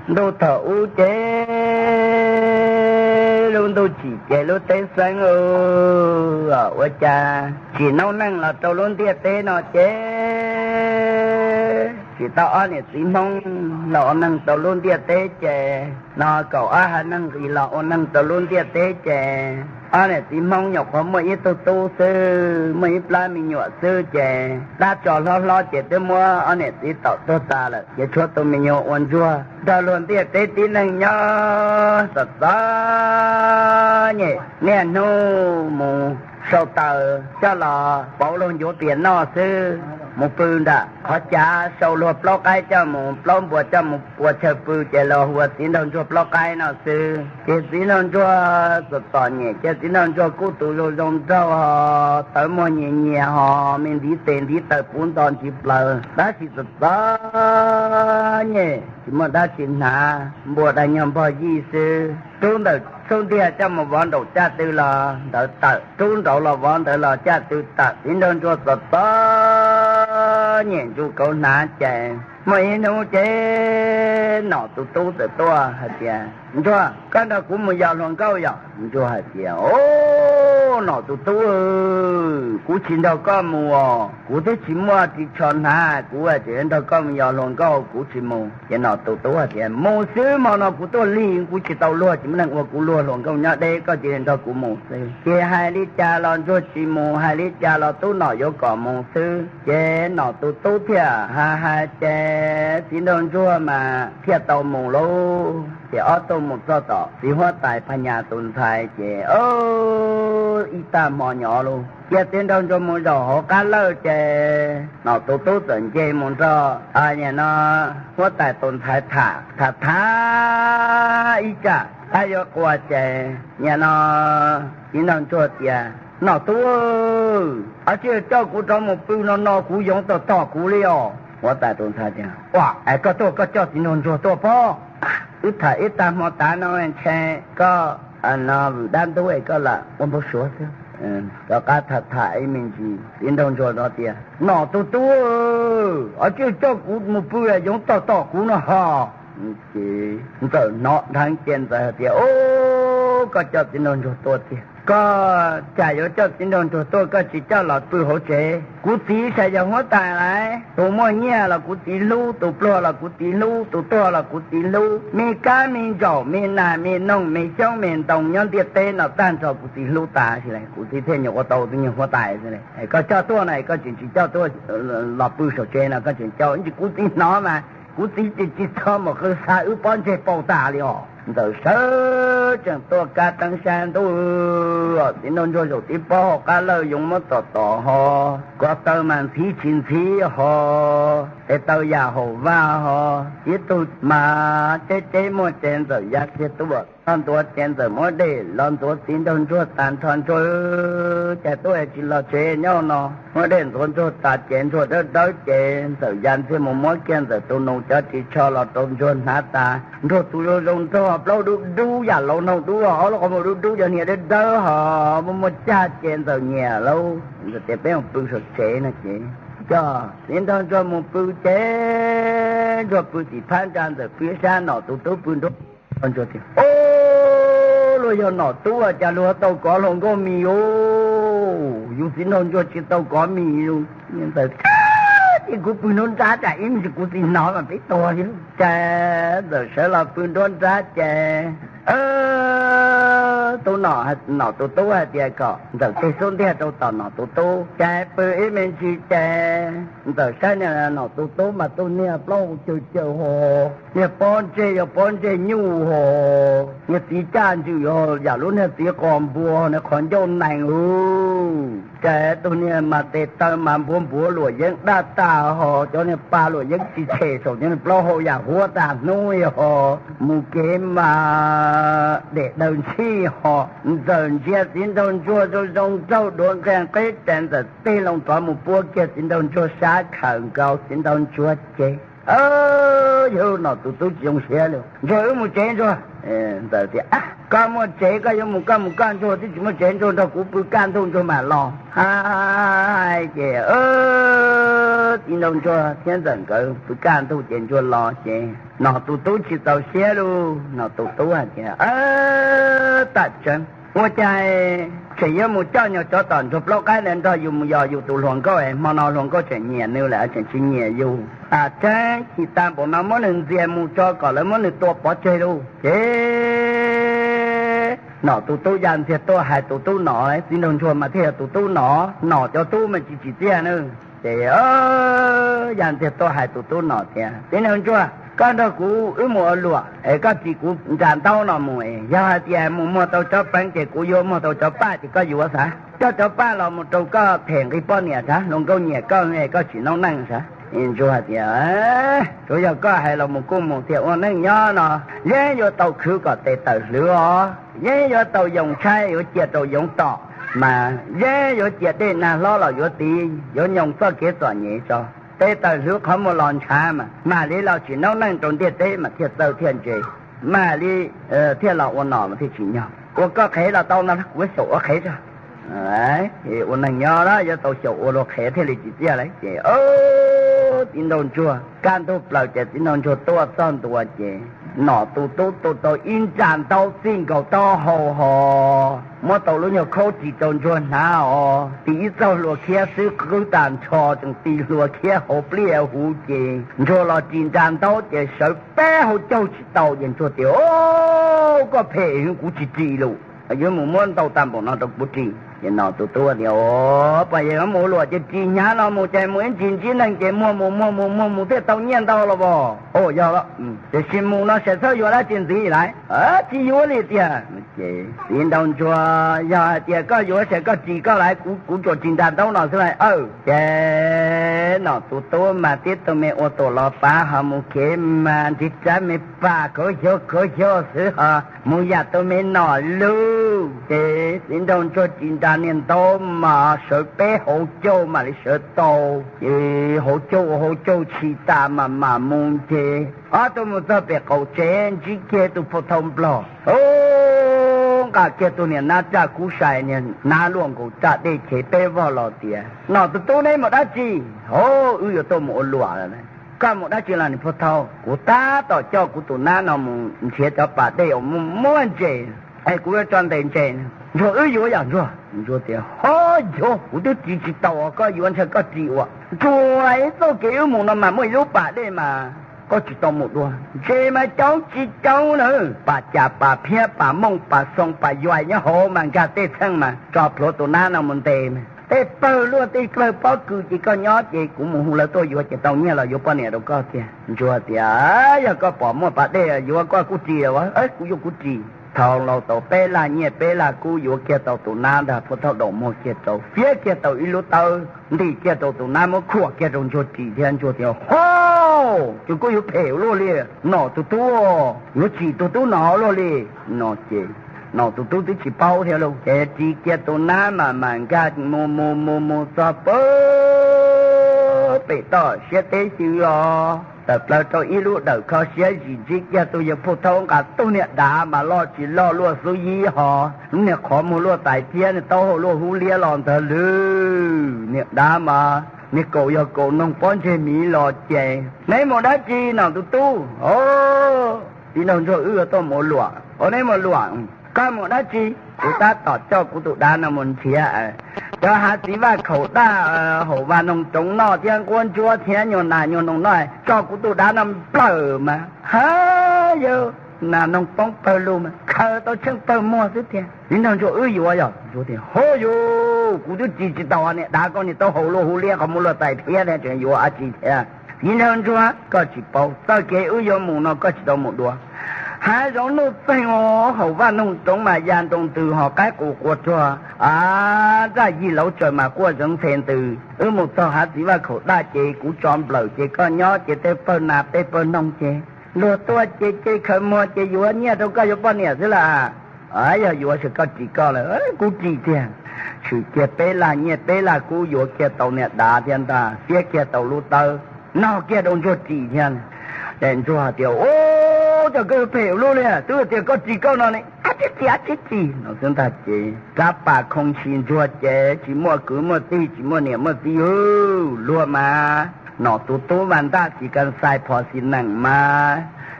Ntuj thaum ub ces lub ntuj tsim ces lub teb xeeb, ua cas tsim noob neej los rau lub ntiaj teb no ces tsim tau ob niam txiv Hmoob los ua neeg rau lub ntiaj teb ces no kaum ob haiv neeg nqis los ua neeg rau lub ntiaj teb ces ob niam txiv Hmoob nyuam qhuav muaj ib tug tub xwb, muaj ib plab me nyuam xwb ces dab tsov hlob hlob ces twb muab ob niam txiv tom tuag tas lawm ces tshuav tus me nyuam ua ntsuag nrog luag ntiaj teb tib neeg nyob txom txom nyem, niaj hnub mus sau taws coj los pauv luag ncuav pias noj xwb, mus pw nram qhov cav sau luag plaub qaib coj mus, plaub npua coj mus ua chaw pw ces los hu ua txiv nraug ntsuag plaub qaib no xwb. Ces txiv nraug ntsuag txom txom nyem ces txiv nraug ntsuag kuj tus zoo zoo nraug, tawv muag nyias nyias ho, me ntiv tes ntiv taw puv nto ntsis plaws, tab sis txom txom nyem tsis muaj dab tsi hnav, npua dag nyuag npog yij xwb. Rub ntawm xub ntiag coj mus vov nraum caj tw los ntawd tawm, rub nraud los vov ntawd los caj tw tawm. Txiv nraug ntsuag txom txom nyem ntsuj kauv hnav ces muaj ib hnub ces nom tus tub txawm tuaj hais tias, Ntsuag, koj nrog kuv mus yos hluas nkauj yom? Ntsuag hais tias, O, nom tus tub, kuv tsis nrog koj mus os, kuv twb tsis muaj ris tsho hnav, kuv tseem nrog koj mus yos hluas nkauj, kuv tsis mus. Ces nom tus tub hais tias, Mus xwb, hmo no kuv tuaj lig, kuv tsis tau luag, tsis muaj neeg ua kuv luag, hluas nkauj nyob deb, koj cia li nrog kuv mus xwb. Ces hais li cas los ntsuag tsis mus, hais li cas los tub nom yuav kom mus xwb. Ces nom tus tub thiaj hais hais ces txiv nraug ntsuag mas thiaj tau mus lauj. Ces ob tug mus txog tom txiv huab tais Phas Nyas tus ntxhais ces ib tag hmo nyob lauj, cia txiv nraug ntsuag mus zaum hauv qab lawj ces nom tus tub txawm nce mus nrog, nim no, huab tais tus ntxhais tham tham tham ib tsam tab yuav qua ces nim no txiv nraug ntsuag tias, Nom tub, ab tsi coj kuv rov mus pw no no kuv yoov tog tog kuv li os. Huab tais tus ntxhais tias, Ua, es koj tuaj koj coj txiv nraug ntsuag tuaj pob? Wb tham ib tag hmo tav no ntshe koj no vwm dab ntub es koj lam ua npau suav xwb. Rov qab tham tham ib me ntsis txiv nraug ntsuag no tias, Nom tus tub, ab tsi coj kuv mus pw yoov tog tog kuv no ho. Ces ntxawm hnov dheev ces ntxawm hais tias, O, koj coj txiv nraug ntsuag tuaj tiag, koj cas yuav coj txiv nraug ntsuag tuaj koj tsis coj los pw hauv tsev? Kuv txiv saib yog huab tais lawm, tus muaj nyiaj los kuv txiv hlub, tus pluag los kuv txiv hlub, tus tuag los kuv txiv hlub, me kab me ntsaum me nas me noog me xyoob me ntoo nyob ntiaj teb no tag nrho kuv txiv hlub tas xwb, kuv txiv thiaj nyuam qhuav tau tus nyuag huab tais xwb. Koj coj tuaj no koj tseem tsis coj tuaj los pw saum tsev no koj tseem coj, kuv txiv hnov mas kuv txiv tsis tsis txhob mus qw xa wb pob ntseg paum tas li os. Ntxawm sawv tsees tuaj kab teeb sab ntuj, txiv nraug ntsuag zaum tib pob hauv qab lawj yoov muab tom tom ho, ko taw mas ntxhiv tsis ntxhiv ho, tes taw yam haum vaj ho, tib tug mas ceb ceb muaj ces ntxawm ya kiag tuaj los ntuav ces ntxawm muab dej los ntxuav txiv nraug ntsuag tas nrho ntsuag, cas tuaj tsis los tsev nyob no. Muab dej ntxuav ntsuag tas ces ntsuag dawb dawb ces ntxawm ya ntxiag mus muab kiag ntxawm tus nus cov ris tsho los rau ntsuag hnav tas. Ntsuag tus zoo zoo nraug plaub dub dub yam laus nraug dub, ob lub qhov muag dub dub, cov hniav dawb dawb ho muaj muaj cag ces ntxawm nyiam lauj. Ntxawm tias peb mus pw saum tsev no ces coj txiv nraug ntsuag mus pw ces ntsuag pw tim phab ntsa, ntxawm pw sab, nom tus tub pw nruab. Ntsuag tias, O, luag yog nom tub cas luag tau kov hluas nkauj mis os, yus txiv nraug ntsuag tsis tau kov mis os. Ntxawm tias, Kuv pw nruab nrab tsam ib me ntsis kuv txiv hnov mas peb tuag li. Ces ntxawm sawv los pw nruab nrab ces tub, nom tus tub hais tias kom ntxawm teg xub ntiag rau tom nom tus tub ces pw ib me ntsis ces ntxawm saib niag nom tus tub mas tus niag plaub hau caws caws ho, niag pob ntseg yog pob ntseg nyuj ho, niag txiv caj ntswm ho yam lub niag txiv qos npua, niag qhov ncauj nees hu. Ces tus niag mas tes taw mas npuav npuav luam yeeb daj tag ho, cov niag pa luam yeeb tsis tshem saum cov niag plaub hau yam huab tas hnub li ho, mus kev mas dam daws ntxhij ho. Ntxawm ntsia txiv nraug ntsuag zoo zoo nraug duav nqeg qeb ces ntxawm tig loo rov mus puab kiag txiv nraug ntsuag sab khawm nkaus txiv nraug ntsuag ces Yog Nom tus tub tsis zoo siab li, Ntsuag, wb mus tsev Ntsuag. Ntxawm tias, Koj muaj tsev koj yuav mus koj mus koj, Ntsuag twb tsis muaj tsev, Ntsuag nrog kuv pw kaj ntug Ntsuag mam los. Hais ces txiv nraug Ntsuag thiab Ntxawm nkawd pw kaj ntug ces Ntsuag los ces Nom tus tub tsis txaus siab lauj. Nom tus tub hais tias, Tam tseeb, ua cas tseem yuav mus coj nyuag tsov tom ntsuag plaub qaib ntawd nrog yus mus yos yus tus hluas nkauj es hmo no hluas nkauj tseem nyiam nws lawm tseem tsis nyiam yus. Tam tseeb, chim tag npaum no muab nws ntxias mus tso kom lawv muab nws tua pov tseg lauj. Ces Nom tus tub ya ntxiag tuaj hais tus tub Nom, txiv nraug Ntsuag mas thiaj yog tus tub Nom, Nom cov tub mas tsis tsim txiaj na. Ces ya ntxiag tuaj hais tus tub Nom tias, Txiv nraug Ntsuag, koj nrog kuv wb mus ua luam es koj ris kuv nra ntaub no mus es yog hais tias mus muag tau tsov peev ces kuv yuav, muag tau tsov paj ces koj yuav xav. Coj tsov paj los mus rau koj them nqi poj niam sav, hluas nkauj nyiam koj es koj tsim noob neej sav. Ntsuag hais tias, Tsuav yog koj hais los mus kuj mus thiab, ua neej nyob no yeej yuav tau khwv kom tes tawm hlwv os, yeej yuav tau yoo tshaib yuav cia rau yoov tom, mas yeej yuav cia dej nag hlob los yuav tiv, yuav nyoos txoj kev txom nyem tso. Tes tawm hlwv qhov muag los ntshav mas mam li los tsim noob neej rau ntiaj teb mas thiaj txawj thiaj ntse, mam li thiaj los ua nom mas thiaj tsim nyog. Ua koj qhev los tau no kuv xyaum ua qhev tso. Ua neeg nyob na yuav tau xyaum ua luag qhev thiaj li tsim txiaj lawm. Ces txiv nraug ntsuag kaj ntug plaws ces txiv nraug ntsuag tuaj txog ntua ces nom tus tub tua tau ib nra ntaub txij nkaus taub hau ho muab tau lub nyuag khaub ris rau ntsuag hnav os, tis ib txoj hlua khiab xwb qwb tag nrho tseem tis hlua khiab hauv pliaj huv ces ntsuag los ris nra ntaub ces sawv peb hauv caug tsis tau ces ntsuag tias, Koj phem heev, kuv tsis ris lus, yuav mus muab ntau tag npaum no rau kuv ris. Ces nom tus tub tias, Poj yawg, mus ua luam ces ris hnyav no mus ces mus ib ntsis ntsib neeg ces muag mus muag mus muag mus thiaj tau nyiaj ntau los as. Yog, tiam sis mus no saib txhob yuav dab tsi ntxiv lawm. Tsis yuav li tiag. Ces txiv nraug ntsuag, Yog hais tias koj yuav ces koj ris koj lawm, kuv tsuas ris nra ntaub no xwb lawm. Ces nom tus tub mas tib tug me ua tuam los pav ho mus kev mas nrig tsab me pas khav xyuv khav xyuv xwb ho mus yam tus me nom lug. Ces txiv nraug ntsuag ris nra niag ntaub mas sawv peb hauv caug mam li sawv tau. Ces hauv caug ua hauv caug tshis tas mas mam mus ces ob tug mus txog pem qaum tsev ntsib kiag tus phau thau nplog, nqa kiag tus niag nab raj kub sai niag nab luaj nkaus raj dej chev peb vog los tias, Nom tus tub, neb mus dab tsi? Hov, wb yuav tuaj mus ua luam. Koj mus dab tsi los niag phau thau? Kuv tab tom coj kuv tus nab no mus nrhiav cov pas dej uas muaj muaj ntses es kuv yuav tso ntes ntses. Ntsuag, wb yuav yom Ntsuag? Ntsuag tias, Hov, yuav, kuv twb ris tsis tau, koj yuav ntshe koj ris ua. Ntsuag, ib txoj kev wb mus no mas muaj ib lub pas dej mas koj tsis tau mus dua. Ntses mas coob tsis coob na, pas cas pas phiab pas mooj pas xoo pas yuais nyob hauv mas nkag tej txheej mas tso plhuav tus nab no mus ntes mas tej pawg luaj tej pawg pob kws ces koj nyob ces kuv mus hu lawv tuaj yuav ces tau nyiaj los yuav poj niam rau koj tiag. Ntsuag tias, Yog koj pom muaj pas dej yuav koj kuj ris, kuv yuav kuv ris. Thau laus tau peb laj nyiaj peb laj kub yuav kiag tau tus nab ntag, phau thau daum muag kiag rau, fiab kiag tau ib lub tawb ntim kiag rau tus nab muab khuam kiag rau Ntsuag ris thiab. Ntsuag tias, Hov, ces koj yuav phem ua luaj li, nom tus tub, yuav tsim tus tub no luaj li no ces nom tus tub twb tsis paub thiab lauj. Ces ris kiag tus nab mas mam nkag mus mus mus mus txog pem toj siab teb xyw os, tawm plaws rau ib lub dawm kho siab zim ntsib kiag tus yawg phau thau nqa tug niag dav mas loj tsis loj luaj xub yib ho, lub niag qhov muag luaj tais thiab niag taub hau luaj hub liab los ntawd lwm. Niag dav mas niag kaus yog kaus noog pob ntseg miv los ces, Neb mus dab tsi nom tus tub? Txiv nraug ntsuag, wb yuav tuaj mus ua luam. Ua, neb mus luam? Koj mus dab tsi? Kuv tab tom coj kuv tus dav no mus nrhiav cov hav txiv vaj khaum daj, haum vaj noog roov noj thiab nquab ntsuab thiab nyuag nas nyuag noog noj, tso kuv tus dav no nplawm mas ha, yawg, nas noog poob pawg lug mas khaws tau tsheej pawg muag xwb tiag. Txiv nraug ntsuag, wb yuav yog? Ntsuag tias, Hov, yus, kuv twb ris tsis tau niag dav, koj niag taub hau luaj hub liab qhov muag luaj tais thiab thiab tseem yuav dab tsi thiab? Txiv nraug ntsuag, koj tsis paub, txoj kev wb yuav mus no koj tsis tau mus dua. Hav zoov nuj txeeg, haum vaj noog roov mas ya nroo ntws ho qaib qus qua ruag, a, nraj yig lauv tsaws mas quaj zeev ntxhe ntws. Wb mus txog hav txiv vaj khaum daj ces kuv tso nplawm ces koj nyob ces tej pawg nas tej pawg noog ces luag tuaj ces ce khaws muag ces yuav nyiaj rau koj yuav poj niam xwb las. Yog yuav ces koj ris koj lawm, kuv ris tiag. Tshwm kiag peb laj nyiaj peb laj kub yuav kiag tau niag dav thiab ntag, fiab kiag tau lub tawb, nog kiag rau ntsuag ris thiab. Ces ntsuag tias, Ub, cas koj yuav phem ua luaj li, twb tias koj ris koj no ne, ab tsi tsi ab tsi tsi no xwb ntag. Ces rab pas khoo si ntsuag ces tsis muaj kwv muaj tij tsis muaj niam muaj txiv, luag mas nom tus tub mas ntaj xis kas xais phom xis nees mas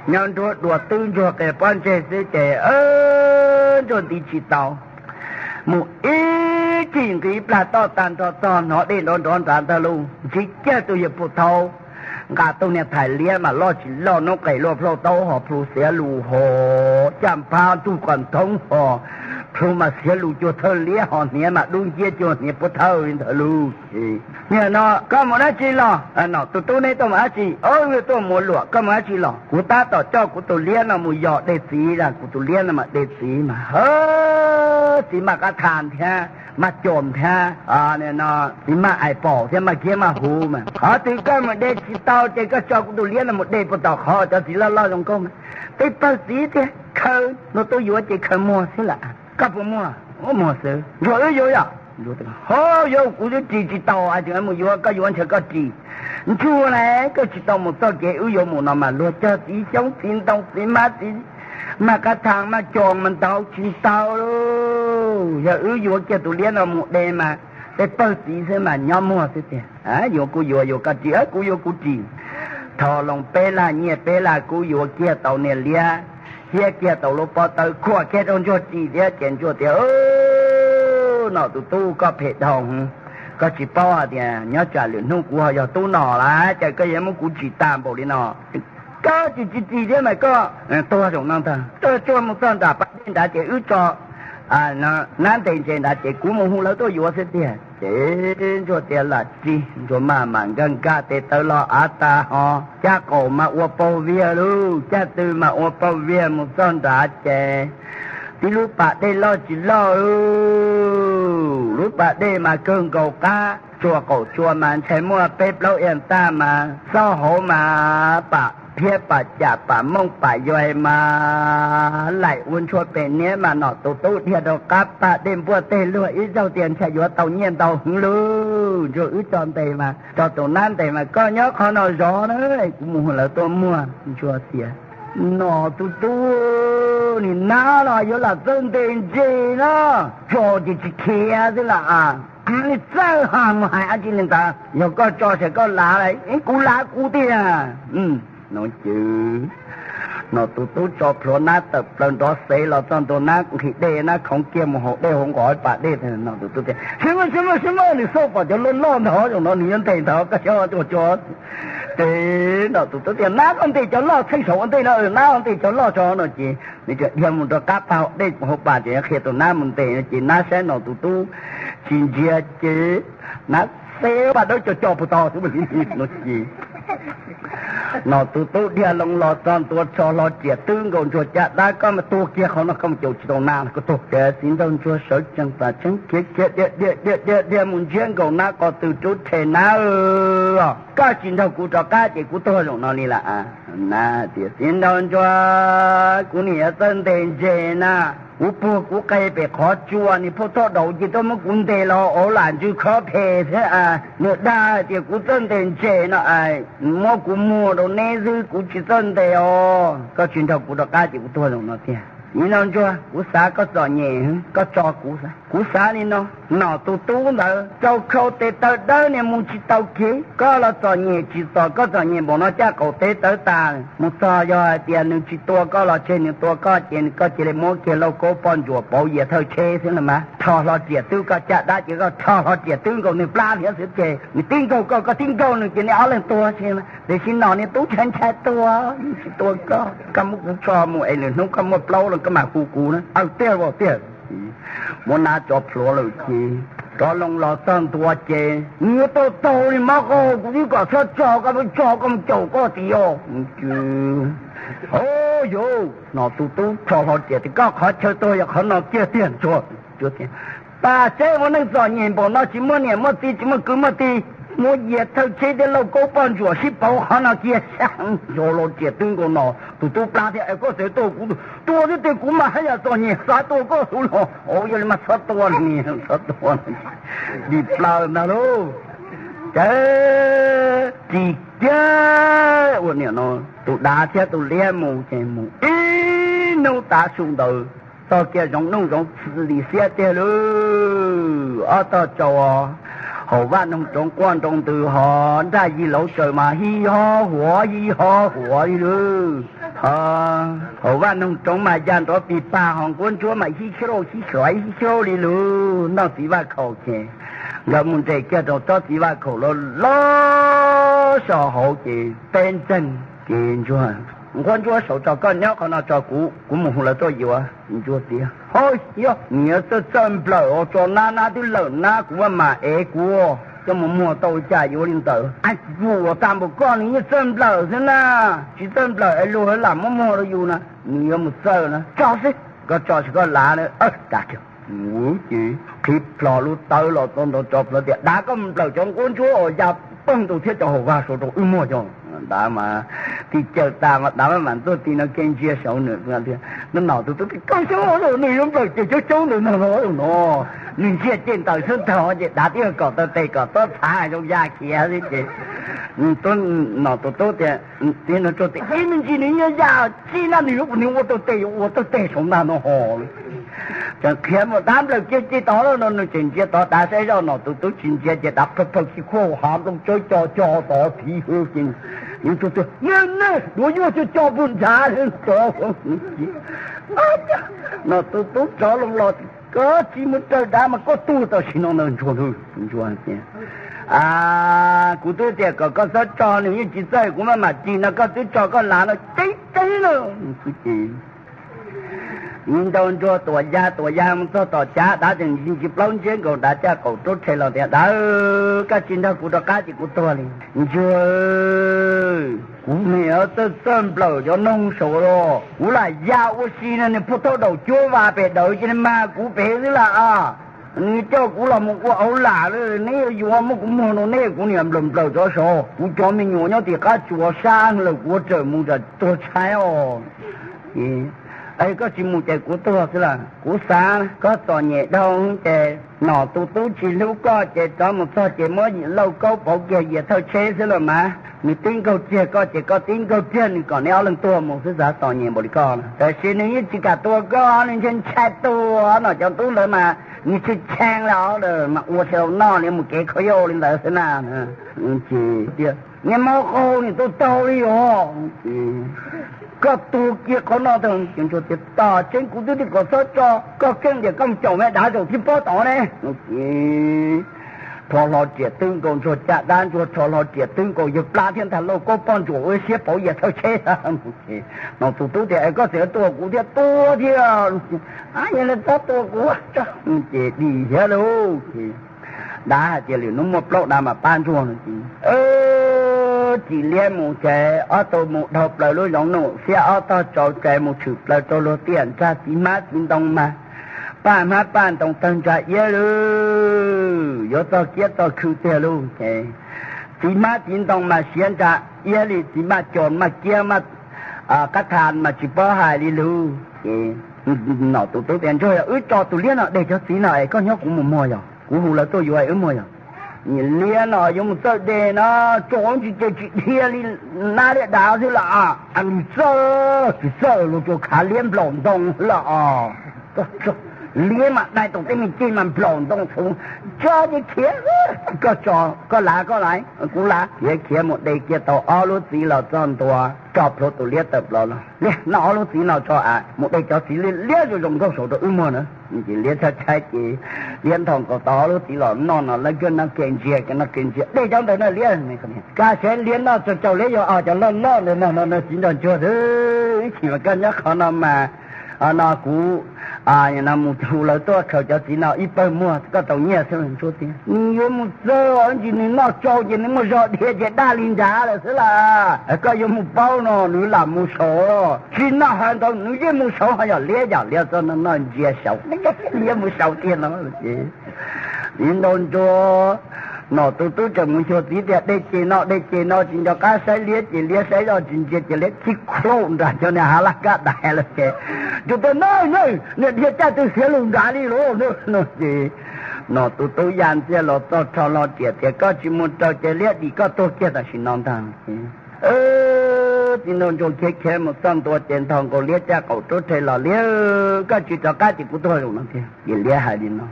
nyob nruab dua twb ntsuag qia pob ntseg xwb ces ntsuag nti tsis tau. Mus ib tsig nqis plag toj tag nrho txog hnov dej nrov nrov nrad ntag lauj, ntsib kiag tus yawg pug thau nqa tus niag thais liab mas loj tsis loj, noob qes luaj plhauj taub hos plhu xiav lus hos caj npab ntug kom nthoob hos plhu mas xiav lus cuag thawj liab hos hniav mas dub nciab cuag hniav puab thawj li ntawd lauj. Ces, Niag no koj mus dab tsi los? Nom tus tub, neb tuaj mus dab tsi? Wb tuaj mus ua luam. Koj mus dab tsi los? Kuv tab tom coj kuv tus liab no mus yos de txiv. Kuv tus liab no mas de txiv mas, txiv maj qab thas thiab maj cos thiab, txiv maj ais pom thiab maj kiab maj huv mas, qhov twg koj mus de tsis tau ces koj tso kuv tus liab no mus de puag tom qhov cov txiv loj loj zoo nkauj mas. Peb pawg txiv tiag, khaws nrog tub yuav ces khaws muag xwb lawm. Koj puas muag? Muag xwb. Ntsuag, wb yuav yom? Ho, yuav kuv twb ris tsis tau, tseem mus yuav, koj yuav ntshe koj ris. Ntsuag, na koj tsis tau mus txoj kev wb yuav mus no mas luag cog txiv xyoob txiv ntoo txiv hmab txiv maj qab thas maj cos mas ntaus tsis ntau lauj. Yog wb yuav kiag tus liab no mus de mas peb pawg txiv xwb mas nyob muag xwb tiag. Yuav kuv yuav, yuav koj ris, kuv yuav kuv ris. Tho loo peb lag nyiaj peb lag kub yuav kiag tau niag liab, thiab kiag tau lub pob tawb khuam kiag rau ntsuag ris thiab ces ntsuag tias, Nom tus tub, koj phem dhau, koj tsis paub hais tias nyob tsam lwm hnub kuv ho yog tub no lawm ces koj yuav muab kuv ris tag npaum li no. Koj tsis tsis ris thiab mas koj tuag zaum no ntag. Tuaj tsuag mus txog nram pas dej nrad ces wb tso nab ntes ntses nrad ces kuv mus hu lawv tuaj yuav xwb tiag. Ces ntsuag tias, Lam tsis. Ntsuag maj mam nkag nkag tes taw los av tas ho caj qaum mas ua paug viag lauj, caj tw mas ua paug viag mus txog nrad ces tib lub pas dej loj tsis loj lauj, lub pas dej mas kawg nkaus qab, tsua qaum tsua mas ntshai muaj peb plaub ib ntaj mas xob hauv mas pam phiab pam cam pam mooj pam yuais mas laim ua ntshua pem niab mas nom tus tub dhia rau qab pas dej npuaj teg luag ib zaug tias ntshai yuav tau nyiaj ntau heev lauj. Ntsuag, wb tso ntes mas tso tus nab ntes mas koj nyob qhov no zov na, kuv mus hu lawv tuaj muag. Ntsuag tias, Nom tus tub, nim nab los yuav lam txawj ntes ntses na, tso ces tsis khiav xwb las. Txawj hais mus hais dab tsi li ntawd, yog koj tso ces koj lav, kuv lav kuv tiag. No ces nom tus tub tso plhuav nab tawm plaws nrov xev los txog ntua nab nqhis dej, nab khoov kiag mus haus dej hauv nqos pas dej. Nom tus tub tias, Sib maj sib maj sib maj, nws xauj pom cov loj loj ntawd zaum no nws yuav ntes ntawd, koj xyov ua tso. Ces nom tus tub tias, Nab koj ntes cov loj, txheej saum ua ntej no nab ntes cov loj tso no ces nws dhia mus rau qab pas dej hauv pas ces qhia tus nab mus ntes no ces nab saib nom tus tub tsis ntsia ces nab xeb pas dawb co co puag ta xwb no ces nom tus tub dhia loo los txog ntua rho hlo riam twb nkaus ntsuag caj dab, Koj mas tuag kiag qhov no, koj mus caum tsis tau nab, koj tuag kiag. Txiv nraug ntsuag sawv tsees tas tseeb khiav khiav dhia dhia dhia dhia dhia mus ntsiab nkaus nab qos tw rub rhe, Nab, koj tsis nrog kuv rov qab ces kuv tuag zaum no li lawm. Nab tias, Txiv nraug ntsuag, kuv nim yuav txawj ntes ntses na, kuv puag kuv qe pem qhov tsua, niag phauj thoj daum ces tuaj muab kuv ntes los ua lam ntsws khob phem thiab. Nws dag hais tias kuv txawj ntes ntses no, muab kuv muag rau neb xwb, kuv tsis txawj ntes os. Koj tsis nrog kuv rov qab ces kuv tuag zaum no tiag. Txiv nraug ntsuag, kuv xav koj txom nyem, koj tso kuv xav. Kuv xav li no, nom tus tub ntawd rau khau tes taw dawb niag mus tsis tau kev, koj los txom nyem tsis txom, koj txom nyem npaum no caj qaum tes taw tas mus txog, yog hais tias nws tsis tua koj los tseg, nws tua koj ces koj cia li muab kiag lauj kaub poj ntsuam pauv yias thawj tsheb xwb los mas. Rho hlo riam twb koj caj dab ces koj rho hlo riam twb nkaus nws plab thiab xwb ces nws tib nkaug koj, koj tib nkaug nws ces neb ob leeg tuag xwb. Tiam sis nom niag tub ntshai ntshai tuag, tsis tua koj, koj muab kuv tso mus es lwm hnub koj muaj plaub los koj mam hu kuv na. Aw, tiag tiag. Muab nab tso plhuav lawm ces rov loo los txog ntua ces nws yuav tau taug li mab qau, kuv twb kom txhob tso, koj muab tso koj mus caum koj tiag. Au yau, nom tus tub rho hlo riam tias, Koj qhov chaw tuag yog qhov no kiag tiag ntsuag. Pas seb ua neej txom nyem npaum no tsis muaj niam muaj txiv tsis muaj kwv muaj tij, muab yias thawj tsheb thiab lauj kaub poj ntsuam sib pauv qhov no kiag. Rho hlo riam twb nkaus nom tus tub plab thiab, Es koj txawm tua kuv, tua twb tiag, kuv mas haj yam txom nyem xav tua koj xwb los. Au, yog li mas txhob tua, txhob tua, dim plaws ntag lauj. Ces tsis kiag ua niam no, tus dav thiab tus liab mus ces mus ib hnub tav su ntawd, txog kiag zoov nuj zoov txwm li xiab tiag lawm. Ob tog tsaus, hauv vaj noog roov quaj nroo ntws hos nraj yig lauv saws mas hij ho huav hij ho huav li lawm. Hauv vaj noog roov mas ya nrov pis pag hos nquab ntsuab mas hij xyauj hij xyauv hij xyauj li lawm. Noj txiv vaj khaum ces nkawd mus nres kiag rau tsob txiv vaj khaum loj loj so hauv ces peb ntseeg ces ntsuag, nquab ntsuab saum tso koj nyob qhov no tso kuv, kuv mus hu lawv tuaj yuav. Ntsuag tias, Hos yog nws yuav txawj txawj nplawm os, tso nab nab twb lawm nab kuv maj mam ev kuv coj mus muag tau cas yuav li ntawd. Ab, vus uas tag npaum koj nws yeej txawj nplawm xwb na. Tsis txawj nplawm es luag lam muab muag rau yus na, nws yuav mus txawj na. Tso xwb, koj tso tsis koj lav na. Ces qhib plho lub tawb los txog ntawd tso plhuav tias, Dav, koj mus nplawm cov nquab ntsuab uas ya poog ntau thiab cov hauv vaj saud rau wb muag cov. Dav mas tig cawm tas mas dav maj mam tuaj ti no ke ntsia saud nws, no tus tub tias, Koj xyov nws yuav nplawm ces coob coob ntawm no no no. Nws ntsia ceg ntawm xwb ntag ces dav twb kom taw tes kom tob txhav zoo ya khiav xwb ces nom tus tub tias, Ib me ntsis nws yeej ya txij na, nws yuav ua taw tes, yuav ua taw tes saum ntag no ho. Tseem qhia mus dav nplawm kiag ci tod no, nws tseem ntsia tod dav saib zoj, nom tus tub tsis ntsia ces dav phaw phaw ci khuaj hav nplooj tsawb co co tod phiv hwv ces, Nws tus tias, Nej, nej, duav nyuaj co co puag nrad tod. Nom tus tub rov loo los, Koj tsis mus raws dav mas koj tuag tam sim no ntag ntsuag. Ntsuag tias, Kuv twb tias kom koj txhob tso, nws yeej tsis txawj, kuv maj mam tig no koj twb tso koj lav no ceeb ceeb na. Ces ib ntaug ntsuag tuam ya tuam ya mus txog tom cav, dav tseem ntsis plaub ntsiab nkaus, dav caj qaum rub rhe los tias, Dav, koj tsis nrog kuv rov qab ces kuv tuag li. Ntsuag, kuv niam txawj txawj nplawm cov noog saud los, kuv lam ya ua si no nws phuaj thaub daum cuab vas pem dawv ces nws mag kuv pem xwb las. Nws coj kuv los mus ua auv lam lawm, neb yuav yuav muab kuv muag rau neb, kuv niam nplawm nplawm cov saud, kuv cov me nyuam nyob tim qab tsuas sab lawm kuv ua raws mus tsam tuag tshaib os. Es koj tsis mus ces kuv tuag xwb las. Kuv xav koj txom nyem dhau ces nom tus tub tsis hlub koj ces rov mus txog ces muab yim lauj kaub pauv kiag yias thawj tsheb xwb los mas, nws tib nkaug kiag koj ces koj tib nkaug kiag nws kom neb ob leeg tuag mus xwb, xav txom nyem npaum li koj. Tab sis nws yeej tsis kam tua koj, nws ntshai ntshai tua no cov tub ntawd mas nws tshee tshee li os, mas ua tsis tau noj li, mus kev khaub yau li ntawd xwb na. Ces tias, Niag mab qaug, nws tua taug li os. Koj tuag kiag qhov no tag. Ces ntsuag tias, Tam tseeb kuv twb tias kom txhob tso, koj keej tias koj mus caum me dav zaum thib pob tod ne. Rho hlo riam twb nkaus, ntsuag caj dab ntsuag rho hlo riam twb nkaus, yawg plab thiab ntag lauj kaub poj ntsuam ua siab pauv yias thawj tsheb. Nom tus tub tias, Es koj tseem tua kuv thiab? Tua thiab. Yog li txhob tua kuv. Ces dim thiab lauj. Ces dav hais tias, Lwm hnub muaj plaub dav mam pab ntsuag no ces tsis liab mus ces ob tug mus dhau plaws lub zoov nuj xiab ob tog tsau ces mus tshwm plaws rau luag tiaj nrag txiv hmab txiv ntoo mas paj hmab paj ntoo tawg ntsa iab lawm, yuav txog kiab txog khw tiag lauj. Ces txiv hmab txiv ntoo mas siav ntsa iab li, txiv maj co maj kiab maj qab tha mas tsis paub hais li lauj. Ces nom tus tub tias, Ntsuag, yog wb tso tus liab no de cov txiv no es koj nyob kuv mus muag yog, kuv hu lawv tuaj yuav wb muag yog. Liab no yuav mus txawj de no, tso ntsis ces tsis dhia li nab liab dav xwb las. Nws txawj tsis txawj los tsuas khav liab nplaum ntoo xwb las. Liab mas dai tau tej me ceg mas nplaum ntoo txhuv, tso ces khiav. Koj tso, koj lav koj lav, kuv lav. Khiav khiav mus de kiag tau ob lub txiv los txog ntua, tso plhuav tus liab tawm plaws los, Liab, noj ob lub txiv no tso, mus de cov txiv liab zoo zoo nkauj saud rau wb muag na. Ces liab tshaib tshaib ces liab nthos nkaus tau ob lub txiv los noj no lawv kag noj ke ntsia, noj ke ntsia, De cov ntawd na liab. Kaj seb liab noj tsaug tsaug liab yog cov loj loj ntawd no, txiv nrog ntsuag xwb. Ib chim mas koj nyob qhov no mas, no kuv mus hu lawv tuaj khaws cov txiv no ib pawg muag koj tau nyiaj xwb. Ntsuag tias, Nws yuav mus txawj, ntsis nws noj tsaug ces nws muaj zog dhia ces daj li nrad lawm xwb las. Koj yuav mus paub no nws lam mus saud, tsis noj hais ntawd nws yeej mus saud, ho yog liab yam liab txoj no noj ntsia saud, liab mus saud tiag no. Ces txiv nrog ntsuag, nom tus tub tseem mus xyuas txiv tias, De ces no, de ces no, tsis nco qab saib liab ces liab saib zoj tsis ntsia ces liab khib khlaum nram cov niag hav laj kab dais lawm ces, Ntsuag tias, Nab, niag dhia caij twg xiav lug nrad li lauj? No ces Nom tus tub ya ntxiag los txog rho hlo riam tias, Koj tsis mus raws ces liab dim koj tuag kiag tam sim no ntag. Txiv nraug ntsuag khiav khiav mus txog ntua ces nthos nkaus liab caj qaum rub rhe los, Liab, koj tsis rov qab ces kuv tuag zaum no tiag. Ces liab hais li no,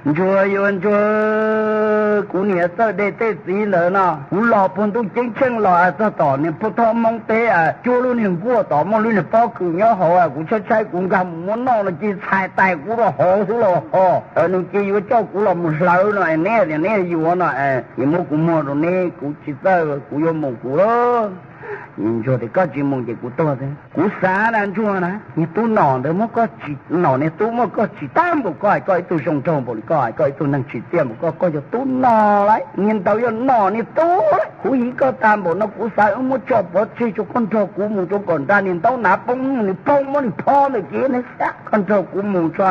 Ntsuag yuav ntsuag, kuv niam Txawj Dej tej txiv ntawd no, kuv los puag ntuj ceeb tsheej los txog tom niag puag thob Hmoob teb, cuab lub niag nkuaj tod muaj lub niag pob kws nyob hauv, kuv tshaib tshaib kuv nkag mus muab noj no cia li txhais tais kuv rau hauv xwb los ho. Nws cia li yuav coj kuv los mus hlawv no, neb tias neb yuav no, ces muab kuv muag rau neb, kuv tsis txawj, kuv yuav mus kuv lawm. Ntsuag tias, Koj tsis mus ces kuv tuag xwb. Kuv xav na ntsuag na, niag tub nom ntawd muab koj tsis, nom niag tub muab koj tsis tag npaum, koj hais koj ib tug zoo nraug npaum li, koj hais koj ib tug neeg tsim txiaj npaum, koj, koj yog tub nom lawm, niag ntawd yog nom niag tub lawm. Kuv hiv koj tag npaum no kuv xav wb muab tso pov tseg tso, koj nrog kuv mus rau kom nra niag ntaub nav poob, nws poob muab nws phob ntawm kev neb xav, koj nrog kuv mus tso.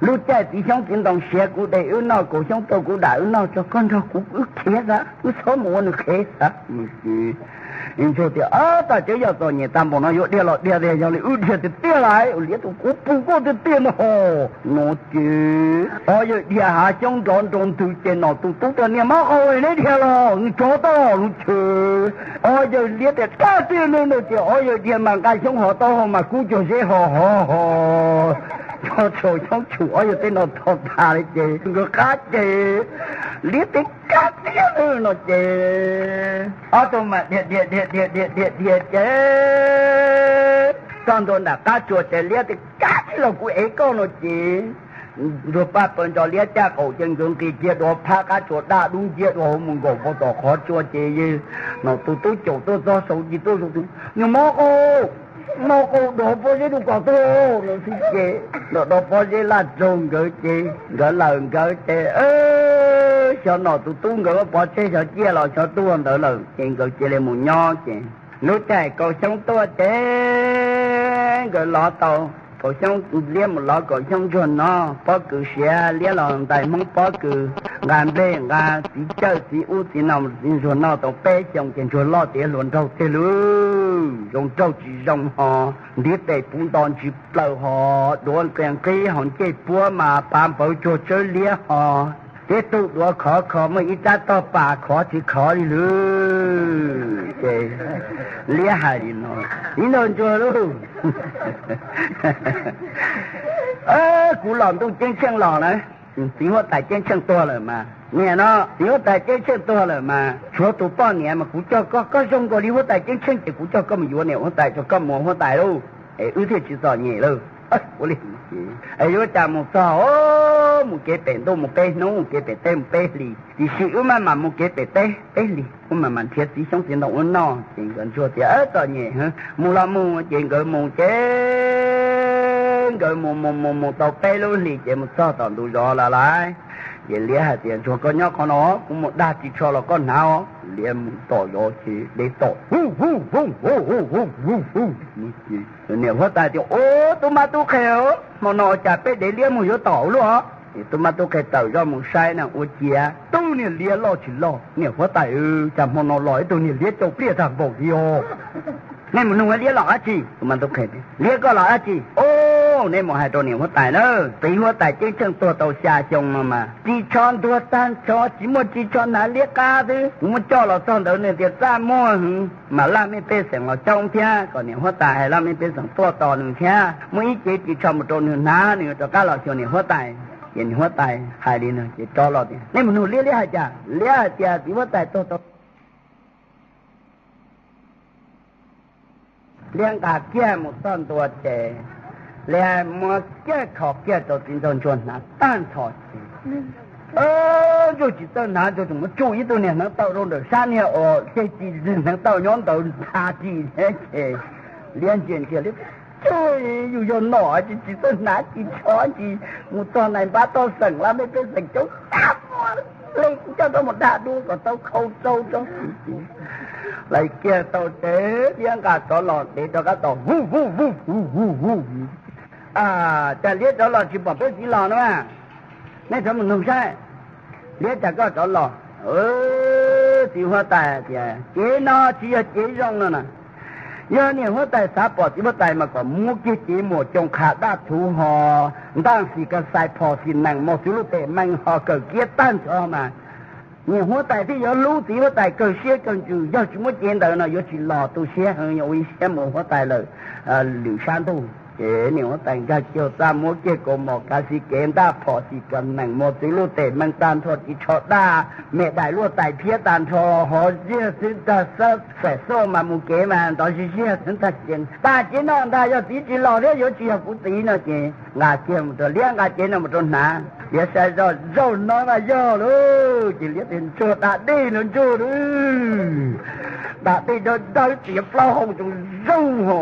Lub caij txiv xyoob txiv ntoo siav kuv de wb noj, kaum xyoob tuaj kuv dam wb noj tso, koj nrog kuv wb khiav xav, wb txhob mus ua nws qhev xav. Ntsuag tias, Ob, tag tseeb yog txom nyem tag npaum no yuav dhia los dhia tiag, yog li wb dhia tiag tiag lawm, liab tus kuv pum koj tiag tiag no ho. No ces ob yawg dhia hav xyoob nrov nroo ntws ces nom tus tub tias, Niag mob qau, neb dhia los nws tsov tau lus chwv. Ob yawg liab tias, Dab tiag li no ces ob yawg dhia mas nqa xyoob hov taub hau mas kub cuag zeb ho ho ho. Tso tsaus xyoob tshum ob yawg tej no tho tas li ces nkawd qab ces liab tias, Dab tiag li no ces ob tug mas dhia dhia dhia dhia dhia dhia dhia ces txog ntua nram qab tsua ces liab tias, Dab tiag los kuv ev koj no ces ntsuag paj paws ntso liab caj qaum ces nkawd nqis kiag dua phab qab tsua daj dub nciab dua hauv mus nkaum puag tom qhov tsua ces nom tus tub caum tuaj txog saum ci tuaj saum, Niag mob qau, mob qau, dov pob zeb rau kom tuag no xwb ces dov pob zeb laj raug nkawd ces nkawd lawm nkawd ces xyov nom tus tub nkawd muab pov tseg xyov ciaj los xyov tuag ntawd lawm ces nkawd cia li mus nyob ces lub caij kaum xyoob tuaj ces nkawd lov tau kaum xyoob, liab mus lov kaum xyoob ntsuag noj pob kws siav, liab los ntais hmoob pob kws, nqa nplej nqa txiv cawj txiv ub txiv no txiv ntsuag noj tau peb xyoos ces ntsuag loj tiav hluas nraug tiag lauj, zoo nraug tsis zoo ho, ntiv tes puv nto ntsis plaws ho, duav nqis nqib ho, ncej puab mas pav npawv tsuag tsawb liab ho, teb tug duav khov kho muaj ib rab tog pas khov tsis khov li lawm ces liab hais li no, Txiv nraug ntsuag lauj, kuv los ntuj ceeb tsheej los na, txiv huab tais ceeb tsheej tuag lawm mas, niam no txiv huab tais ceeb tsheej tuag lawm mas tshuav tus poj niam mas kuv coj koj, koj zoo nkaus li huab tais ceeb tsheej ces kuv coj koj mus yuav niam huab tais, coj koj mus ua huab tais lauj, es wb thiaj tsis txom nyem lauj. Ua li es yuav cas mus txog, mus kev pem ntuj mus peb hnub, mus kev pem teb mus peb hlis, tiam sis wb maj mam mus kev pem teb peb hlis, wb maj mam nrhiav txiv xyoob txiv ntoo ua noj. Ces nkawd ntsuag tias, Txom nyem, mus los mus. Ces nkawd mus ces nkawd mus mus mus mus tau peb lub hlis ces mus txog tom ntug zos lawm lauj. Ces liab hais tias, Ntsuag, koj nyob qhov no, kuv mus dag ris tsho los koj hnav os. Liab mus tom zos ces dev tom hu hu hu hu hu hu hu hu. Niam huab tais tias, Ub, tub mab tub qhe, hmo no cas peb dev liab mus yuav tom ua luaj? Tub mab tub qhe tawm zoj mus saib na, ua ciav tub niag liab loj tsis loj. Niam huab tais, cas hmo no los ib tug niag liab cau pliaj tag npaum li os? Nej mus nug liab los dab tsi? Tub mab tub qhe, Liab koj los dab tsi? Ub, neb mus hais rau niam huab tais na, txiv huab tais ceeb tsheej tuag tau xya xyoo no mas ris tsho ntuag tag nrho, tsis muaj ris tsho hnav, liab qab xwb. Kuv muab coj los txog ntawd nws tias txaj muag heev, mas laj mej pej xeem los coob thiab, kom niam huab tais hais laj mej pej xeem tuaj tos nws thiab, muab ib cev ris tsho mus rau nws hnav, nws yuav rov qab los xyuas niam huab tais. Ces niam huab tais hais li no ces rov los tias, Nej mus nug liab, liab hais cas? Liab hais tias txiv huab tais tuag tau. Liab nqa kiag mus txog ntua ces liab muab kiag kho kiag rau txiv nraug ntsuag hnav tag nrho ces ntsuag tsis txawj hnav, ntsuag tseem muab tsuj ib tug niag hneev taw rau ntawm sab niag uas ceg ci hneev taw nyob ntawd ntha ris thiab ces liab ntsia ntsia liab, Tsuj, yus yog nom tsis txawj hnav ris tsho ntsis, mus txog nais npab toj xeem laj mej pej xeem coob tag, hle kuv coj rov mus dag dua kom tau khau rau rau. Lais kiag tau ces liab nqa rov los, dev rov qab tom hu hu hu hu hu hu. Cas liab rov los tsis pom peb txiv los no? Nej rov mus nug saib, liab cas koj rov los? Txiv huab tais tias, Cev no tsis yog cev zoo no na. Yog niam huab tais xav pom txiv huab tais mas kom muab kiag cev muam coos qha daj thuv ho ntaj xis kas xais phom xis nees mos txwv luj tes mees ho kawm kiab tag nrho mas. Niam huab tais thiaj yuav hlub txiv huab tais kawg siab kawg ntsws, yog tsis muab cev ntawd no yuav tsis los tu siab heev, yuav ua ib siab mus huab tais lawm lwm sab ntuj. Ces niam huab tais nkag kiag txaj muab kiag kaus mom kav xis kev ntaj phom xis kas nees mos txwv luj tes mees tag nrho, ris tsho daj me dais luaj tais phiab tag nrho, hov ziag xwb tag xab xaim xauj mas mus kev mas ntov ziag ziag xwb tag ces tag cev no ntag, yog txiv tsis los thiab yuav tsis yog kuv txiv no ces nqa kiag mus rau liab, nqa cev no mus rau hnav. Liab saib zoj zaum no mas yog lauj, ces liab tias ntsuag da dej no ntsuag lauj, da dej dawb dawb txiav plaub hau tsoos zooj ho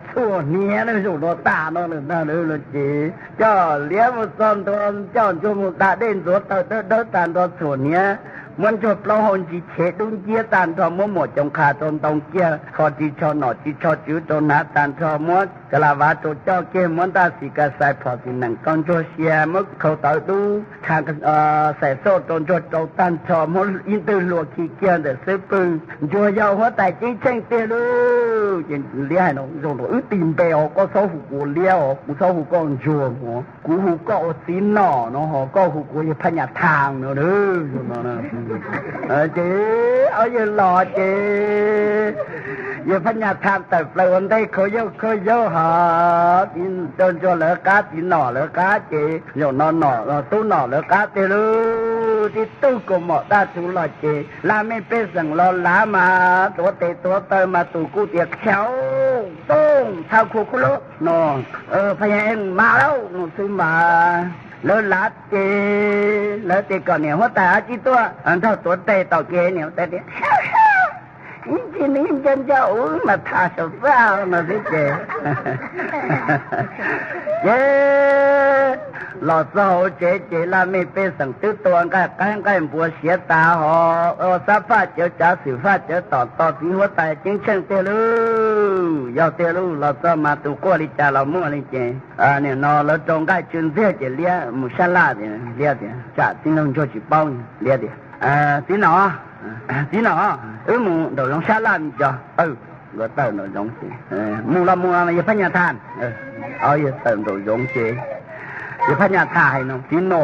txhuam hniav na, zaum no tas no lawm ntag lauj. Ces coj liab mus txog ntua, coj ntsuag mus da dej ntxuav taw dawb dawb tag nrho txhuam hniav, muab ntsuag plaub hau ntsis chev dub nciab tag nrho, muab muam coos qha rau ntoo kiag, kho ris tsho nom ris tsho tswv rau hnav tag nrho, muab ka la vav rau coj kiag, muab ntaj xis kas xais phom xis nees rau ntsuag sia, muab khau tawv dub qha xaim xauj rau ntsuag rau tag nrho, muab ib ntwg hlua khi kiag ntawm xub pwg. Ntsuag yog huab tais ceeb tsheej tiag lauj. Ces liab hais no, zoo rau wb tig npe os, koj txhob hu kuv liab os, kuv txhob hu koj ntsuag os, kuv hu koj ua txiv nom no ho koj hu kuv yawg Phaj Nyas Thas no. Ces ob yawg los ces yawg Phaj Nyas Thas tawm plaws ua ntej khaus yaug khaus yaug hos txiv ntsuag lawv qab, txiv nom lawv qab ces zaum no tub nom lawv qab tiag lauj. Tib tug kaus mom daj thuv los ces laj mej pej xeem los lav mas tuav tes tuav taw mas tus kuj tias khiav tooj thaj khua khub lub no, Phaj Nyas Ees mas lauj no xwb mas. Lawv lav ces lawv tias kom niam huab tais ab tsib tuaj nrog tuav tes tom kev, niam huab tais tias ib ntsis nws nco nco ub mas tham saum txaj no xwb ces ces los txog hauv tsev ces laj mej pej xeem twb tua nqaij qaib nqaij npua siav tas hos ua xab faj cawv tsav xwm faj cawv tom tos txiv huab tais ceeb tsheej tiag lauj. Yog tiag lauj, los txog mas tus quaj li cas los muaj li ces nim no lawv rau nqaij tsw ntxiag ces liab mus sab laj tias, liab tias tsam txiv nraug ntsuag tsis paub, liab tias txiv nom, txiv nom, wb mus nraum zoov sab laj mus tso. Nkawd tawm nraum zoov ces mus los mus yawg Phaj Nyas Thas. Yawg tawm nraum zoov ces yawg Phaj Nyas Thas hais no, txiv nom,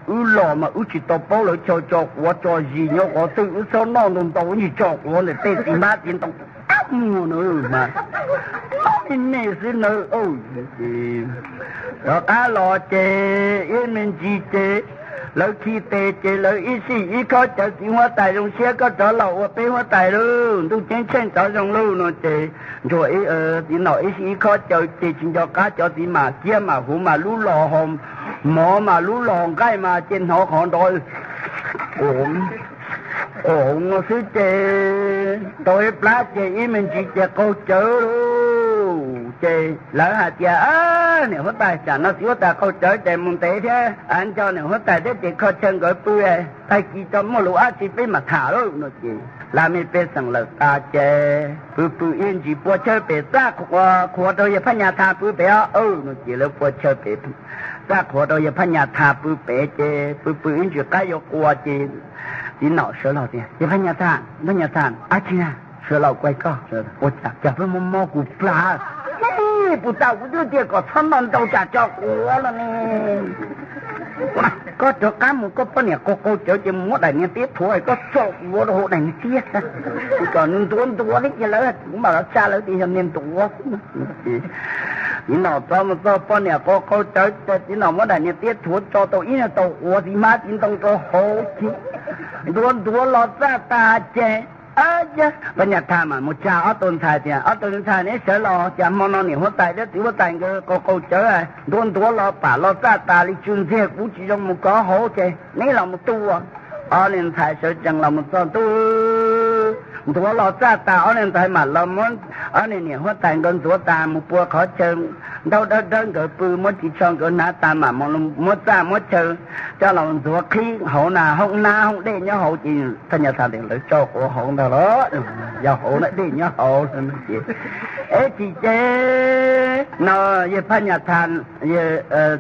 wb los mas wb tsis tau paub lawv chaw tso quav tso zis nyob qhov twg, wb txhob noj ntau ntau ib ntsis tso quav ntawm tej txiv hmab txiv ntoo tab muag na mas noj me me xwb nawb. Rov qab los ces ib me ntsis ces lawv khi tes ces lawv ib sij ib khob cawv, txiv huab tais zoo siab koj rov los ua peb huab tais lauj, ntuj ceeb tsheej rov zoo lauj no ces ntsuag txiv nom ib sij ib khob cawv ces tsis nco qab cov txiv mam kiab mam huv mas lub los ho mov mas lub los nqaij mas ces hnov qhov nrov ua hauv no xwb ces tau ib plab ces ib me ntsis ces qaug cawv lauj. Ces lawv hais tias niam huab tais, tsam no txiv huab tais qaug cawv ces mus ntev thiab nco niam huab tais thiab ces kho chaw nkawd pw, tag kis tso muaj lus dab tsi peb mam tham lauj no ces laj mej pej xeem lawm tas ces pw pw ib ntsis pua chaw pem txaj qhuav rau yawg Phaj Nyas Thas pw pem os no ces lawv pua chaw pem txaj qhuav rau yawg Phaj Nyas Thas pw pem ces pw pw ib ntsis qab yuav qua ces txiv nom sawv los tias, yawg Phaj Nyas Thas, Phaj Nyas Thas, ab tsi na, sawv los kuv hais koj, ua cas peb mob mob kuv plab, pus tas kuv twb tias kom txhob noj ntau tsam tso quav no ne. Koj rov qab mus koj poj niam qaug qaug cawv ces mus muab daim niag tiab thuav koj tso quav rau hauv daim niag tiab, kom nws ntuav ntuav thiab ces lawv kuv mam los tsa lawv tias yog niag ntuav xwb. Txiv nom txog mus txog poj niam qaug qaug cawv ces txiv nom muab daim niag tiab thuav tso tau ib niag tau quav txiv hmab txiv ntoo rau hauv ces ntuav ntuav los txaj tas ces Phaj Nyas Thas mam mus tsa ob tug ntxhais tias, ob tug ntxhais neb sawv los, cas hmo no niam huab tais thiab txiv huab tais nkawd qaug qaug cawv, ntuav ntuav los pam los txaj tas li tsw ntxiag kuv tsis zoo mus kov hauv ces neb los mus tu. Ob niag ntxhais sawv tsees los mus txog ntuj, ntuav los txaj tas ob niag ntxhais mam los muab ob niag niam huab tais nkawd ntxuav tas mus pua qhov chaw ntaub dawb dawb nkawd pw, muab ris tsho nkawd hnav tas mam muab txaj muab chaw coj los ntxuav qhib hauv na, hoob nab hoob dej nyob hauv ces Phaj Nyas Thas tias lawv tso quav hauv ntag los, yog hauv na, dej nyob hauv ces Eb, tsis ces no, yawg Phaj Nyas Thas,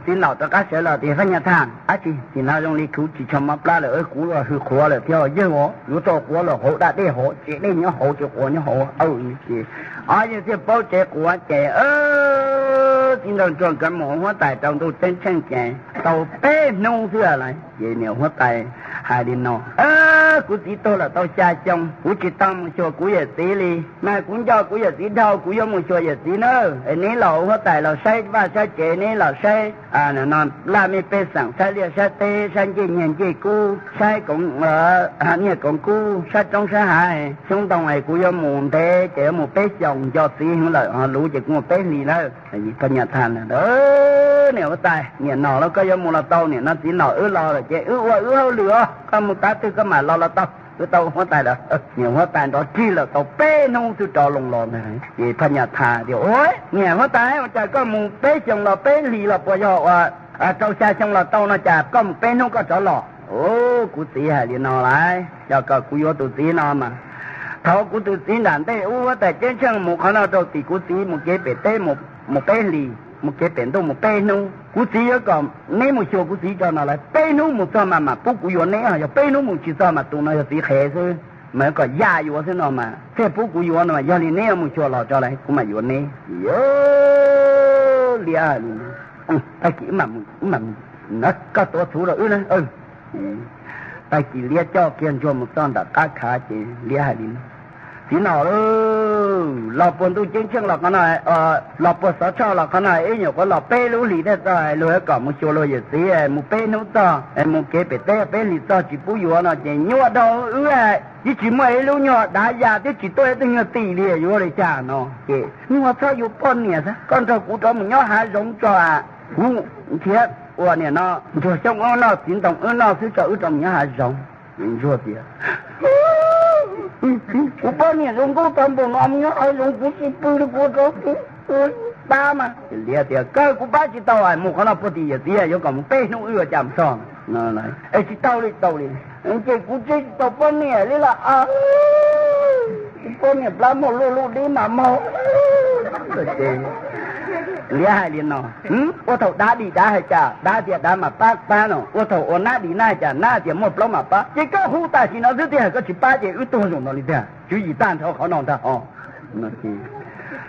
txiv nom rov qab sawv los tias, Phaj Nyas Thas, ab tsi, nim no zoo li kuv tsis tshua mob plab lawm, kuv hws qhuav lawm thiab yawg os, yuav tau qhuav los hauv dab dej hauv, tsev dej nyob hauv, tsev qhuav nyob hauv. Ces ob yawg thiaj paub tsev qhuav ces txiv nraug ntsuag nkawd mus ua huab tais rau ntuj ceeb tsheej ces tau peb hnub xwb lawm ces niam huab tais hais li no, Kuv txiv tuag los tau xya xyoo, kuv tsis tau mus xyuas kuv yawm txiv li. Mas kuv nco kuv yawm txiv dhau, kuv yuav mus xyuas yawm txiv na. Es neb los ua huab tais los saib vaj saib tsev, neb los saib laj mej pej xeem, saib liaj saib teb, saib ncej nyiag ncej kub, saib nyiag koov kub, saib roob saib hav xyoob ntoo es kuv yuav mus ntev ces yuav mus peb xyoos, nco txiv heev lawm ho luv ces kuv mus peb hlis lawm. Phaj Nyas Thas, Niam huab tais, niam nom los koj yuav mus los tau, nim no txiv nom wb los lawm ces wb ua wb hauj lwm os, koj mus tav twg koj mam los los tau, wb tau ua huab tais lawm. Niam huab tais nrov rig lawm tau peb hnub twb rov loo los ntag. Ces Phaj Nyas Thas tias, Ua, niam huab tais, ua cas koj mus peb xyoos los peb hlis los puas yog ua rau xya xyoo los tau no cas koj mus peb hnub koj rov los? Kuv txiv hais li no lawm, yog kom kuv yuav tus txiv no mas thaum kuv tus txiv nram ntej ub huab tais ceeb tsheej mus qhov no rau tim kuv txiv mus kev pem teb mus peb hlis, mus kev pem ntuj mus peb hnub. Kuv txiv yuav kom neb mus xyuas kuv txiv tso no lawm, peb hnub mus txog mas mam pub kuv yuav neb, yog peb hnub mus tsis txog mas tus no yog txiv qhev xwb, mas yuav kom yaj yuav xwb no mas thiaj pub kuv yuav no. Yog li neb yuav mus xyuas los tso lawm kuv mam yuav neb. Liab hais li, Tag kis wb mam mus, koj tuav txhuv rau wb na. Tag kis liab coj kiag ntsuag mus txog nram qab khav ces liab hais li, Txiv nom, los puag ntuj ceeb tsheej los qhov no, los puag xov tshoj los qhov no, ib nyuam qhuav los peb lub hlis thiaj txog, luag yuav kom mus xyuas luag yawm txiv, mus peb hnub txog, mus kev pem teb peb hlis txog tsis pub yuav no ces nyuaj dhau wb, twb tsis muaj ib lub nyuag dav ya, twb tsis tuaj ib tug nyuag tim li, yuav li cas no. Ces, Nyuaj, txhob yuav poj niam, koj nrog kuv rov mus nyob hav zoov tso, kuv nrhiav ua niam no ntsuag xyoob wb noj txiv ntoo wb noj xwb tso, wb rov mus nyob hav zoov. Ntsuag tias, Kuv poj niam zoo nkauj tag npaum no mus nyob hav zoov kuv tsis pw li, kuv rov pab mas. Liab tias, Kawg kuv pab tsis tau, mus qhov no puag tim yawm txiv yuav kom mus peb hnub wb ua cas mus txog. Es tsis tau li, tau li, ces kuv tseg tsis tau poj niam li los. Kuv poj niam plab muaj luj luj dib mas mog. Liab hais li no, Ua thaum dav dim dav hais cas dav tias dav mas pab pab no, ua thaum ua nab dim nab hais cas nab tias muaj plaub mas pab, ces koj hu tam sim no xwb tiag, koj tsis pab ces wb tuag zaum no li tiag, tswv yim tag nrho qhov no ntag os.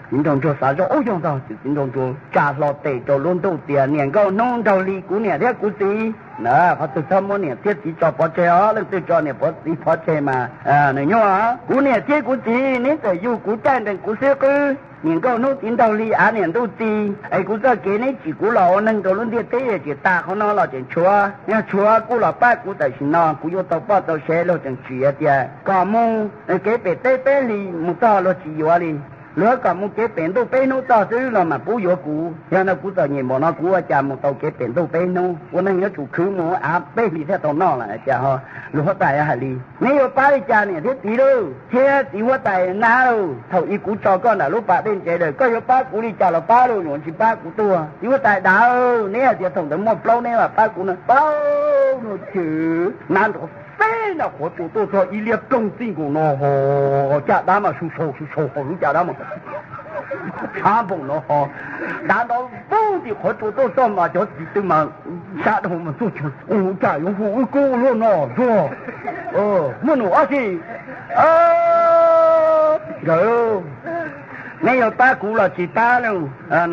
Txiv nraug ntsuag xav zoj ub yog ntag, ces txiv nraug ntsuag tsa hlo tes rau lub ntuj tias, Niam nkauj hnub nraug hli, kuv niam thiab kuv txiv na, qhov twg txhob muab niam thiab txiv tso pov tseg os, leej twg tso niam pov txiv pov tseg mas nws nyuaj. Kuv niam thiab kuv txiv neb txawm yug kuv caij nrees kuv xwb qwb, niam nkauj hnub txiv nraug hli av niam ntuj txiv, es kuv txoj kev neb tsim kuv los ua neeg rau lub ntiaj teb tseem tas qhov no los tseem tshuav, yog tshuav kuj los pab kuv tam sim no, kuv yuav tau poj tau sev, luag tseem tsim tias kom mus kev pem teb peb hlis mus txog luag tsis yuav li. Luag kom mus kev pem ntuj peb hnub txog xwb los mam pub yuav kuv. Yog no kuv txom nyem npaum no kuv ua cas mus tau kev pem ntuj peb hnub? Ua neeg yuav tsum khwv mus av peb hlis thiaj tau noj lawm. Cas ho luag huab tais hais li, Neb yuav pab li cas niam thiab txiv lauj, thiab txiv huab tais nab lauj? Thaum ub kuv tso koj nram lub pas dej ntsev lawm, koj yuav pab kuv li cas los pab lauj, yuav tsis pab kuv tuag. Txiv huab tais dav, neb hais tias thaum ntawd muaj plaub neb mam pab kuv no. Pab no ces nab nrov xeb nram qhuav tsua tuaj txog ib liab ploog txij nkaus no ho, caj dab mas su sau su sau ho, lub caj dab mas tshav npaum no ho, dav nrov vog tim qhuav tsua tuaj txog mas cov txiv tw mas sab dhau mas tuaj txog, Ua cas yuav hu wb kub luaj no ntsuag? Muaj num ob si nkawd, neb yuav pab kuv los tsis pab lauj?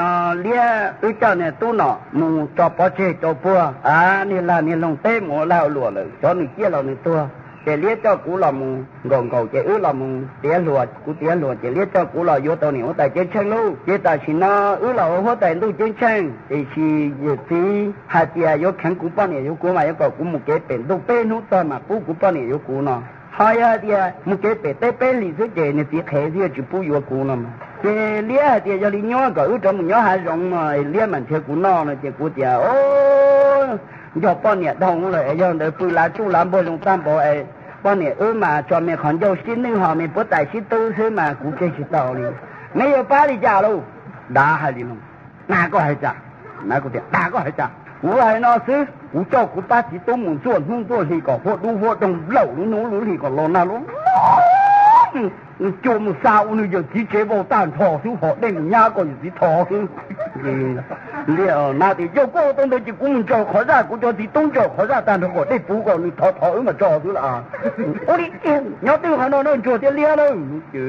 No liab wb coj niag tub nom mus tso pov tseg rau puag niag lag niag loog teb mus ua lag ua luam lawm, xyov nws ciaj los nws tuag. Ces liab coj kuv los mus nkaum nkaum ces wb los mus tiav hluas, kuv tiav hluas ces liab coj kuv los yuav tau niam huab tais ceeb tsheej lauj. Ces tam sim no wb los ua huab tais ntuj ceeb tsheej, tiam sis yawm txiv hais tias yuav kheev kuv poj niam yuav kuv mas yuav kom kuv mus kev pem ntuj peb hnub txog mas pub kuv poj niam yuav kuv no. Ho yog hais tias mus kev pem teb peb hlis xwb ces niag txiv qhev xwb tsis pub yuav kuv no mas. Ces liab hais tias yog li nyuaj kom wb rov mus nyob hav zoov no, liab mam nrhiav kuv noj no. Ces kuv tias, Nco poj niam dhau lawm es yog ntawd pw lav tsuj lav npuag zoo tag npaum es poj niam wb mas tso me qhov ncauj sib nwj ho me puab tais sib tub xwb mas kuv tseg tsis tau li. Neb yuav pab li cas lauj? Dav hais li no, Dag koj hais cas? Kuv tias, Dag koj hais cas? Kuv hais no xwb, kuv coj kuv pab txiv tub mus ntxuaj hnub ntxuaj hli kom huab dub huab doog laum lub hnub lub hli kom los nag lub Cua mus xa ua nws yawm txiv tsev vau tag nrho xwb, ho dej mus nyab kom yawm txiv tho xwb. Ces Liab na tias, Yog koj ua tau ntawd ces kuv mus ntsaws qhov zaj, kuv cov txiv tub ntsaws qhov zaj tag nrho kom dej puv kom nws thov thov wb mam tso xwb las. Ua li, nyob twj qhov no na Ntsuag thiab Liab na. Ces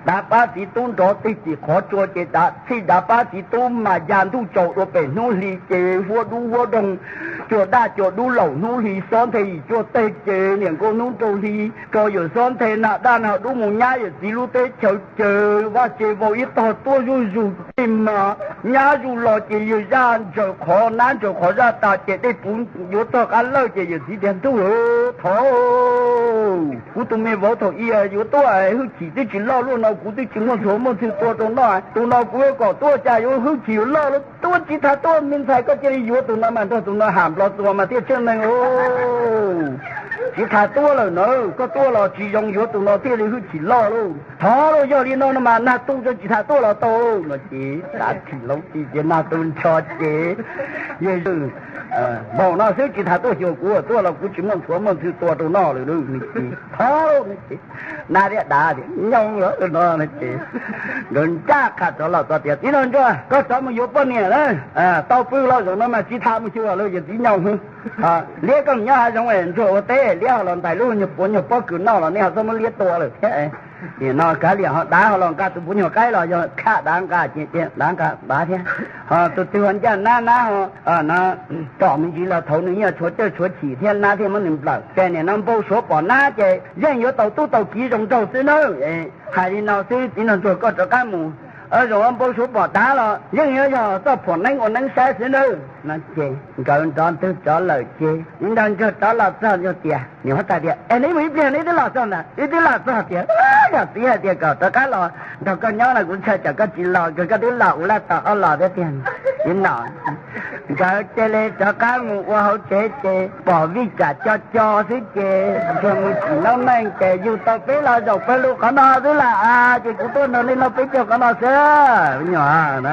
dav pab txiv tub nrov twg tim qhov tsua ces txhij dav pab txiv tub mas ya ntuj tsaus dua pem hnub hli ces huab dub huab doog, cua daj cua dub laum hnub hli xob nthe yim cuaj teg ces niam nkauj hnub rau hli tso yawm xob nthe nag daj nag dub mus nyab yawm txiv lub teb chaws ces vaj tse vau ib tog tuaj zuj zus tej mas nyab zuj los ces yawg zaj ntsaws qhov nab ntsaws qhov zaj tas ces dej puv yuav txog qab lawj ces yawm txiv tias, Ntuj, thov kuv tus me vauv thaum i yuav tuaj hwj chim twb tsis loj luaj no kuv twb tsis muaj ntxhuav muaj ntxhw tua rau noj, tus no kuv yuav kom tuaj cas yuav hwj chim yuav loj luaj. Tuaj tsis tham tuaj, me ntxhais, koj cia li yuav tus no mas nrog tus no ham nplov txuas mas thiaj tseeb neeg. Tsis tham tuaj lawm na, koj tuaj los tsis zoo, yuav tus no thiaj li hwj chim loj lauj. Thov lauj, yog li no no mas nag tu tsis tham tuaj los tau no ces tav thim laub ti ces nag tu nrho ces yawg, npaum no xwb tsis tham tuaj xyuas kuv, tuaj los kuv tsis muaj ntxhuav muaj ntxhw tua rau noj lawm lauj. Thov lauj. Nab thiab dav tias, Nyob no ces nkawd nraj qha rov los txog tias, Txiv Nraug Ntsuag, koj rov mus yuav poj niam na, tau pw los zaum no mas tsis tham mus xyuas lawm, yawm txiv nyob hwv. Liab koj nyob hav zoov es Ntsuag ua teb, Liab ho los ntais lub nyuag puav nyuag pob kws noj los nej ho txhob muab Liab tua lawm thiab. Nim no kav liam ho dav ho los nqa tus puav nyuag qaib los yog khaj dav nqa ces dav nqa dav thiab. Ho tus twg ho ncaj nab, nab ho no tsom me ntsis los thaum nws yeej tshuav cawj tshuav chim thiab nab thiaj muab nws nplawm. Ces nim no npau suav pom nab ces yeej yuav tau tub tau kiv zoo nraug xwb nawb. Hais li no xwb, Txiv Nraug Ntsuag, koj rov qab mus. Zaum npau suav pom dav los yeej yuav yog txoj phuam neeb ua neeb saib xwb nawb. No ces nkawd nrov ntwg rov lawm ces Txiv Nraug Ntsuag rov los txog Ntsuag tias, niam huab tais tias, Es neb mus ib pliag neb twb los txog ntag? Wb twb los txog tiag. Yog txiv hais tias kom rov qab los nrog koj nyob no kuv ntshai tsam koj tsis los, koj twb los ua laj tos ob los thiab tiag. Txiv no nkawd cia li rov qab mus ua hauv tsev ces pom vij tsam co co xwb ces Ntsuag mus tsim noob neej ces yug tau peb los zaum pawg lug qhov no xwb las. Ces kuv tuaj nrog nej noj peb caug qhov no xwb nyuam.